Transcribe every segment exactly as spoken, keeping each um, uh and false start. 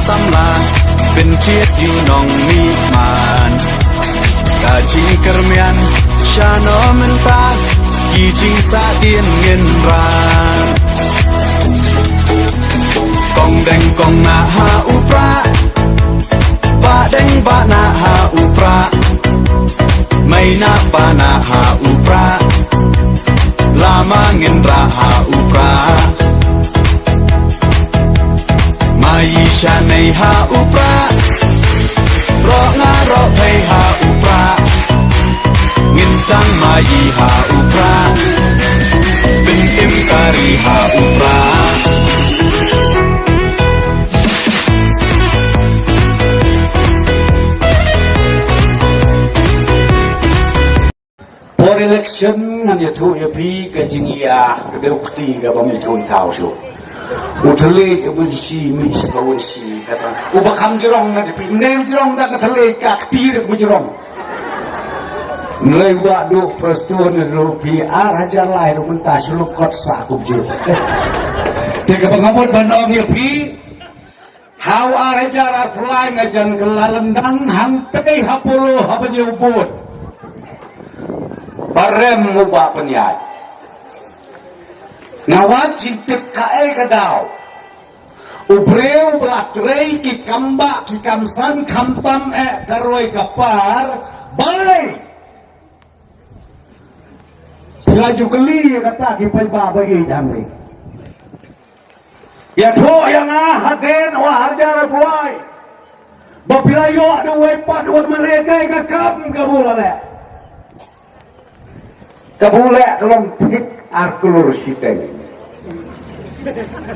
Samla, pynjit ïa u nongmihman. Ka jingkyrmen, shano mynta, ki jingsahdien ngin rah. Kong deng kong nah ha u prah. Bah deng bah nah ha u prah. Mei nah pa nah ha u prah. Lama ngin rah ha u prah. Maïi shanei ha u prah. Roh nga roh phei ha u prah. Ngin sdang maïi ha u prah. Pyntim kari ha u prah. Por election ngan ïathuh ïa phi ka jingïa ka dei u kti ka bym ïathuh ïa thaw shuh. U thylliej u bun shi mih shi ka un shi ka san. U ba kham jrong na phi, ne jrong da ka thylliej ka kti re u jrong. Nlei u ba duh Prestone ne duh phi ar hajar lai duh mynta shu lukot sa kumjuh. Te ka ba nga mut ban ong ïa phi. Ha u ar hajar arphew lai nga jan kylla lyndang hangtei ha Polo ha ban ïa u bud. Ba rem u ba pynïaid. Nga wad jingtip kaei ka daw. U briew ba la trei ki kam bah ki kam san khamtam eh ka roi ka par. Balei? Phi la ju kylli ïa kata ki paidbah ba ïeit hangne. Ïathuh ïa nga hadien u ar hajar arphew lai. Ba phi la ïoh da uwei pat u MLA kaei ka kam kaba u la leh. Kaba u leh ka long thik ar klur shiteng.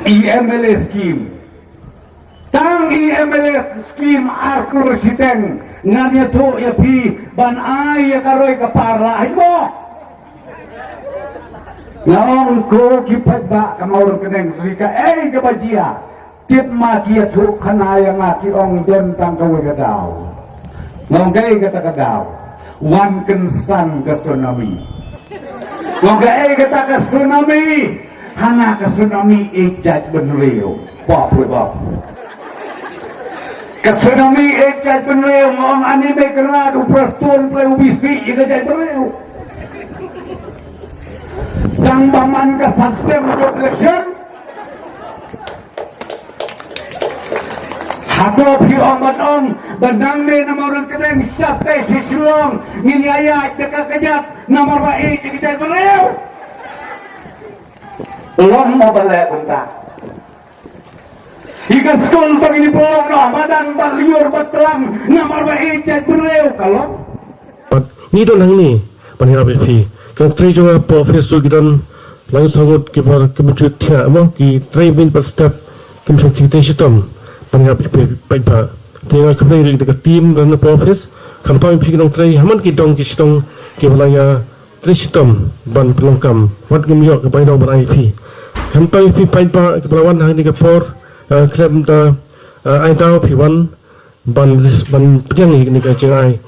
E MLA scheme. Tang e MLA scheme ar klur shiteng ngan ïathuh ïa phi ban ai ïa ka roi ka par lah hi mo. Nga ong ko ki paidbah ka Mawryngkneng ri kaei kaba jia. Tip ma ki ïathuh khana ïa nga ki ong don tang kawei ka daw. Nga ong kaei kata ka daw. Wan kynsan ka tsunami. Nga ong kaei kata ka tsunami. Hana ka tsunami ïeit jaitbynriew. Pop pop. Ka tsunami ïeit jaitbynriew nga ong ani me kynrad u Prestone pynlong u bisi ïa ka jaitbynriew. Tang ba man ka suspend election. Hato phi ong ban ong ba nangne na Mawryngkneng sha tei sha Shillong ngin ïa ïaid da ka kjat namar ba ïeit ïa ka jaitbynriew. Long mo ba leh kumta. Ïa ka skul ba ngin pynlong noh madan ba lyiur ba tlang namar ba ïeit jaitbynriew ka long. Ngi don hangne ban ïarap ïa phi. Ka nongtrei jong nga Professor Gidon Langsongut ki por ki mynjut thiah mo ki trei min pat step ki mynjut thiah shitom ban ïarap ïa phi paidbah. Te nga khublei ring da ka team ban na office khamtam ïa phi ki nongtrei ha man ki dong ki shnong ki ba la ïa trei shitom ban pynlong kam wat ngim ïoh ka bai dong ban ai ïa phi. Khamtam ïa phi paidbah ki ba la wan hangne ka por, eh, khlem da, eh, ai daw phi wan ban ban pdiang ïa kane ka jingai.